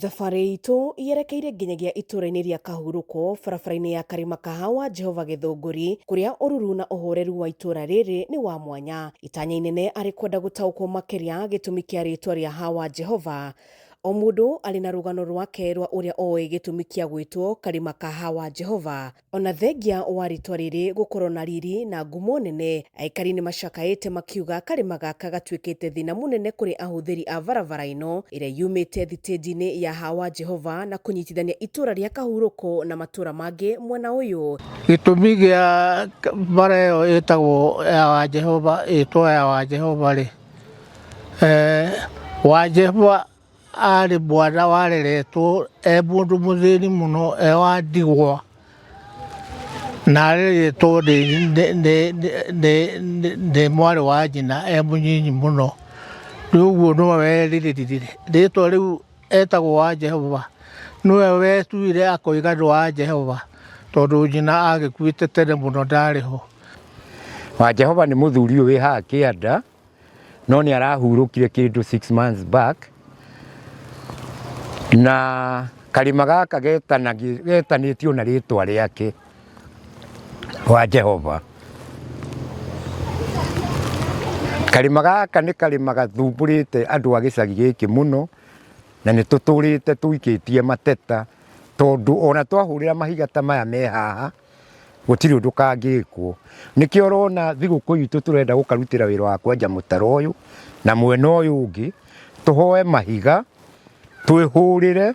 Thabarĩ itũ yerekeire nginyagia itũra-inĩ rĩa Kahurũko, barabara-inĩ ya Karĩma ka Hawa Jehova Gĩthũngũri, kũrĩa ũruru na ũhoreru wa itũra rĩrĩ nĩ wa mwanya. Itanya inene arĩ kwenda gũtaũkwo makĩria gĩtũmi kĩa rĩtwa rĩa Hawa Jehova. O mũndũ arĩ na rũgano rwake rwa ũrĩa oĩ gĩtũmi kĩa gwĩtwo Karĩma ka Hawa Jehova. Ona thengia wa rĩtwa rĩrĩ gũkorwo na riri na ngumo nene, aikari nĩmacakaĩte makiuga karĩma gaka gatuĩkĩte thĩna mũnene kũrĩ ahũthĩri a barabara ĩno ĩrĩa yumĩte thitĩnji-inĩ ya Hawa Jehova na kũnyitithania itũra rĩa Kahurũko na matũra mangĩ mwena ũyũ. Gĩtũmi gĩa bara ĩyo ĩtagwo ya wa Jehova ĩtwo ya wa Jehova rĩ, wa Jehova Aarĩ mwana wareretwo e mũndũ mũthĩni mũno e wa ndigwa, na areretwo nĩ mwarĩ wa nyina e mũnyinyi mũno. Rĩu ũguo nĩwe werirĩririe, rĩtwa rĩu etagwo wa Jehova, nĩwe wetuire akoiga nĩ wa Jehova, tondũ nyina agĩkuĩte tene mũno ndarĩ ho. Wa Jehova nĩ mũthuri ũyũ wĩ haha kĩanda. No nĩ arahurũkire kĩndũ 6 months back na karĩma gaka getanĩtio na rĩtwa rĩake wa Jehova. Karĩma gaka nĩ karĩma gathumbũrĩte andũ a gĩcagi gĩkĩ mũno na nĩ tũtũrĩte tũikĩtie mateta tondũ ona twahũrĩra mahiga ta maya me haha gũtirĩ ũndũ kangĩkwo. Nĩkĩo ũrona thigũkũ itũ tũrenda gũkarutĩra wĩra wa kwenja mũtaro ũyũ na mwena ũyũ ũngĩ, tũhoe mahiga, twĩhũrĩre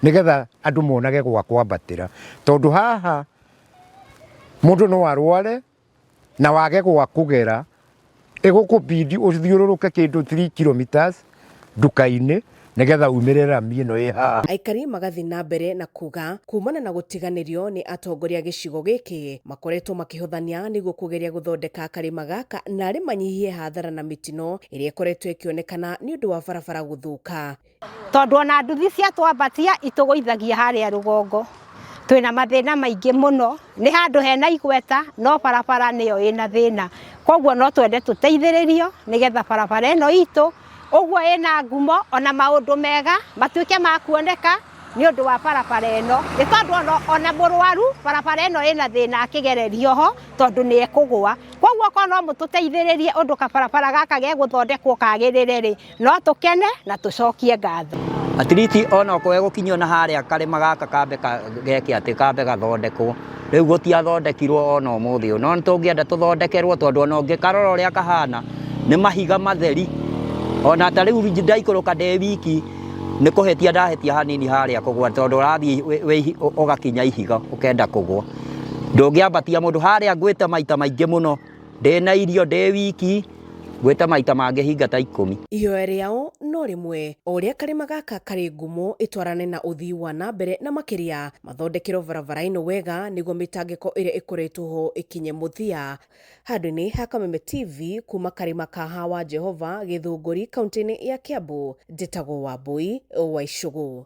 nĩgetha andũ monage gwa kwambatĩra. Tondũ haha mũndũ no arware na wage gwa kũgera ĩgũkũbidi ũthiũrũrũke kĩndũ 3 kilometers nduka-inĩ nĩgetha umĩre rami ĩno ĩ haha. Aikari magathiĩ na mbere na kuga kumana na gũtiganĩrio nĩ atongoria a gĩcigo gĩkĩ, makoretwo makĩhothania nĩguo kũgeria gũthondeka karĩma gaka narĩ manyihie hathara na mĩtino ĩrĩa ĩkoretwo ĩkĩonekana nĩũndũ wa barabara gũthũka. Tondũ ona nduthi cia twambatia itũgũithagia harĩa rũgongo. Twĩna mathĩna maingĩ mũno, nĩ handũ hena igweta no barabara nĩyo ĩna thĩna. Koguo no twende tũteithĩrĩrio nĩgetha barabara ĩno itũ ũguo ĩna ngumo ona maũndũ mega matuĩke ma kuoneka nĩ ũndũ wa barabara ĩno. Nĩ tondũ ona mũrwaru barabara ĩno ĩna thĩna akĩgererio ho tondũ nĩ ekũgũa. Koguo okorwo no mũtũteithĩrĩrie ũndũ kabarabara gaka gegũthondekwo kagĩrĩre rĩ, No tũkene na tũcokie ngatho. At least ona okorwo egũkinyio na harĩa karĩma gaka kambe geke atĩ kambe gathondekwo. Rĩu gũtiathondekirwo ona ũmũthĩ ũyũ. No nĩ tũngĩenda tũthondekerwo tondũ ona ũngĩkarora ũrĩa kahana nĩ mahiga matheri. Ona ta rĩu ndaikũrũka ndĩ wiki nĩ kũhĩtia ndahĩtia hanini harĩa kũgwa tondũ ũrathiĩ ũgakinya ihiga ũkenda kũgwa. Ndũngĩambatia mũndũ harĩa ngwĩte maita maingĩ mũno. Ndĩ na irio ndĩ wiki, ngwĩte maita mangĩ hinga ta ikũmi. Ihoya rĩao no rĩmwe, o ũrĩa karĩma gaka karĩ ngumo ĩtwarane na ũthii wa na mbere na makĩria mathondekerwo barabara ĩno wega nĩguo mĩtangĩko ĩrĩa ĩkoretwo ho ĩkinye mũthia. Handũ-inĩ ha Kameme TV kuma karĩma ka Hawa Jehova, Gĩthũngũri, kauntĩ-inĩ ya Kiambu, njĩtagwo Wambũi wa Icũgũ.